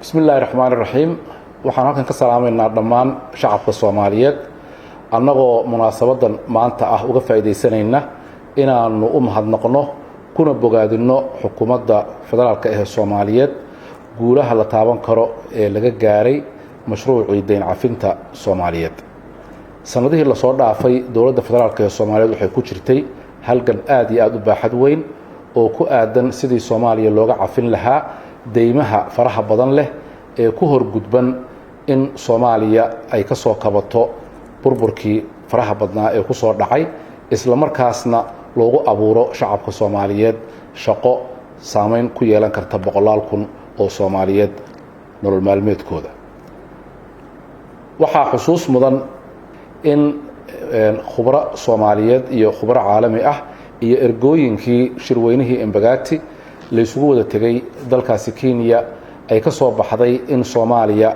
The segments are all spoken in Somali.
Bismi illaahi raxmaani raxiim. Waxaan halkan ka salaamaynaa dhammaan shacabka Soomaaliyeed, annagoo munaasabadan maanta ah uga faa'iidaysanayna inaannu u mahadnaqno kuna bogaadinno xukuumadda federaalka ee Soomaaliyeed guulaha la taaban karo ee laga gaaray mashruucii deyn cafinta Soomaaliyeed. Sanadihii lasoo dhaafay, dowladda federaalka ee Soomaaliyeed waxay ku jirtay halgan aada iyo aada u baaxad weyn oo ku aadan sidii Soomaaliya looga cafin lahaa deymaha faraha badan leh ee ku horgudban in Soomaaliya ay ka soo kabato burburkii faraha badnaa ee ku soo dhacay, isla markaasna loogu abuuro shacabka Soomaaliyeed shaqo saameyn ku yeelan karta boqolaal kun oo Soomaaliyeed nolol maalmeedkooda. Waxaa xusuus mudan in khubro Soomaaliyeed iyo khubro caalami ah iyo ergooyinkii shirweynihii Embagati laysugu wada tegay dalkaasi Kenya ay ka soo baxday in Soomaaliya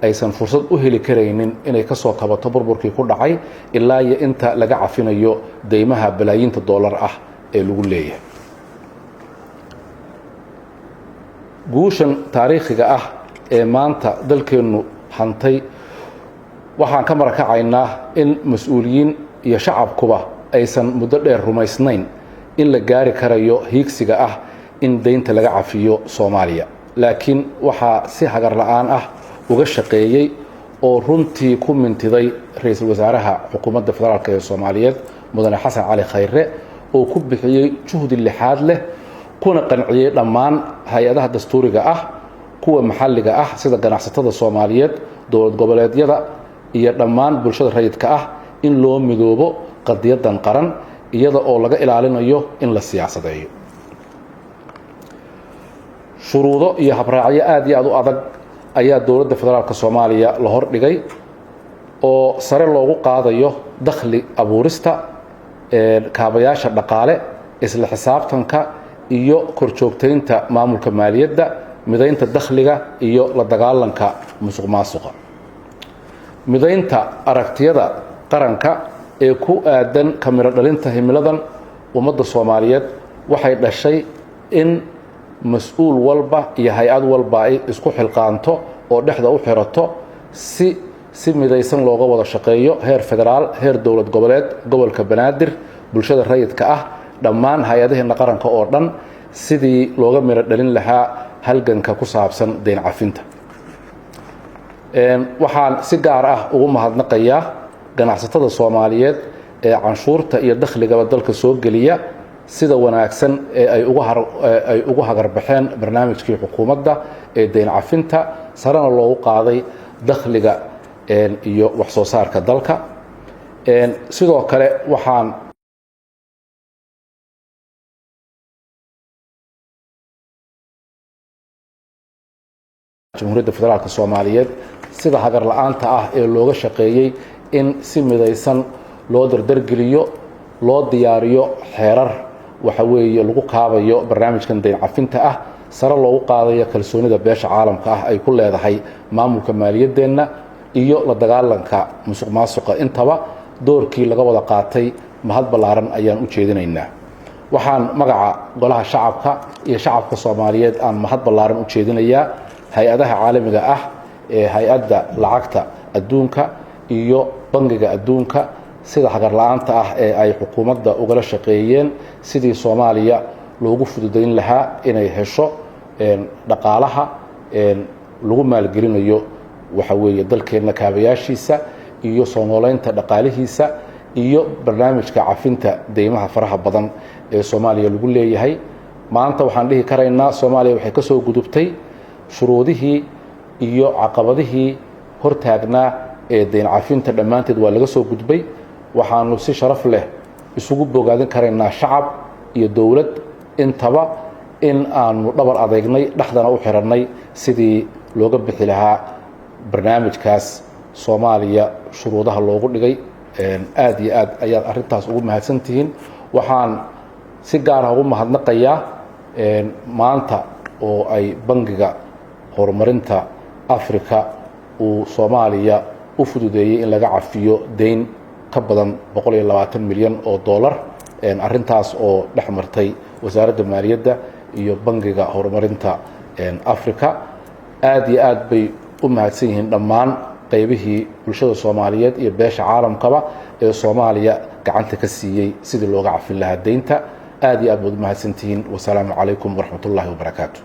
aysan fursad u heli karaynin inay ka soo kabato burburkii ku dhacay ilaa iyo inta laga cafinayo deymaha balaayiinta dollar ah ee lagu leeyahay. Guushan taariikhiga ah ee maanta dalkeennu hantay, waxaan ka marakacaynaa in mas-uuliyiin iyo shacabkuba aysan muddo dheer rumaysnayn in la gaari karayo hiigsiga ah in deynta laga cafiyo Soomaaliya, laakiin waxaa si hagar la-aan ah uga shaqeeyey oo runtii ku mintiday ra-iisul wasaaraha xukuumadda federaalk ee Soomaaliyeed, mudane Xasan Cali Khayre, oo ku bixiyey juhdi lixaad leh kuna qanciyey dhammaan hay-adaha dastuuriga ah, kuwa maxalliga ah sida ganacsatada Soomaaliyeed, dowlad goboleedyada iyo dhammaan bulshada rayidka ah in loo midoobo qadiyadan qaran, iyada oo laga ilaalinayo in la siyaasadeeyo. Shuruudo iyo habraacyo aada iyo aada u adag ayaa dowladda federaalka Soomaaliya la hordhigay oo sare loogu qaadayo dakhli abuurista, kaabayaasha dhaqaale, isla xisaabtanka iyo korjoogtaynta maamulka maaliyadda, midaynta dakhliga iyo la dagaalanka musuq maasuqa. Midaynta aragtiyada qaranka ee ku aadan kamiro dhalinta himiladan ummadda Soomaaliyeed waxay dhashay in mas-uul walba iyo hay-ad walba ay isku xilqaanto oo dhexda u xirato si midaysan looga wada shaqeeyo, heer federaal, heer dowlad goboleed, gobolka Banaadir, bulshada rayidka ah, dhammaan hay-adaheena qaranka oo dhan, sidii looga miro dhalin lahaa halganka ku saabsan deyn cafinta. Waxaan si gaar ah ugu mahadnaqayaa ganacsatada Soomaaliyeed ee canshuurta iyo dakhligaba dalka soo geliya sida wanaagsan ee ay ugu hagarbaxeen barnaamijkii xukuumadda ee deyn cafinta, sarena loogu qaaday dakhliga iyo wax soo saarka dalka. Sidoo kale waxaan Jamhuuriyadda Federaalk Soomaaliyeed sida hagar la-aanta ah ee looga shaqeeyey in si midaysan loo dardargeliyo, loo diyaariyo xeerar waxa weeye lagu kaabayo barnaamijkan deyn cafinta ah, sare loogu qaadayo kalsoonida beesha caalamka ah ay ku leedahay maamulka maaliyaddeenna iyo la dagaalanka musuq maasuqa. Intaba doorkii laga wada qaatay mahad ballaaran ayaan u jeedinaynaa. Waxaan magaca golaha shacabka iyo shacabka Soomaaliyeed aan mahad ballaaran u jeedinayaa hay-adaha caalamiga ah ee hay-adda lacagta adduunka iyo Bangiga Adduunka sida hagar la-aanta ah ee ay xukuumadda ugala shaqeeyeen sidii Soomaaliya loogu fududayn lahaa inay hesho dhaqaalaha lagu maalgelinayo waxa weeye dalkeenna kaabayaashiisa iyo soo nooleynta dhaqaalihiisa iyo barnaamijka cafinta deymaha faraha badan ee Soomaaliya lagu leeyahay. Maanta waxaan dhihi karaynaa Soomaaliya waxay ka soo gudubtay shuruudihii iyo caqabadihii hortaagnaa ee deyn cafinta, dhammaanteed waa laga soo gudbay. Waxaanu si sharaf leh isugu bogaadin karaynaa shacab iyo dowlad intaba in aanu dhabar adeegnay, dhexdana u xirannay sidii looga bixi lahaa barnaamijkaas Soomaaliya shuruudaha loogu dhigay. Aada iyo aad ayaad arrintaas ugu mahadsantihiin. Waxaan si gaara ugu mahadnaqayaa maanta oo ay Bangiga Horumarinta Africa uu Soomaaliya u fududeeyey in laga cafiyo deyn ka badan 120 milyan oo dollar, arrintaas oo dhex martay Wasaaradda Maaliyadda iyo Bangiga Horumarinta Africa. Aada iyo aad bay u mahadsan yihiin dhammaan qaybihii bulshada Soomaaliyeed iyo beesha caalamkaba ee Soomaaliya gacanta ka siiyey sidii looga cafin lahaa deynta. Aad iyo aad baad u mahadsantihiin. Wasalaamu calaykum waraxmatullaahi wabarakaatu.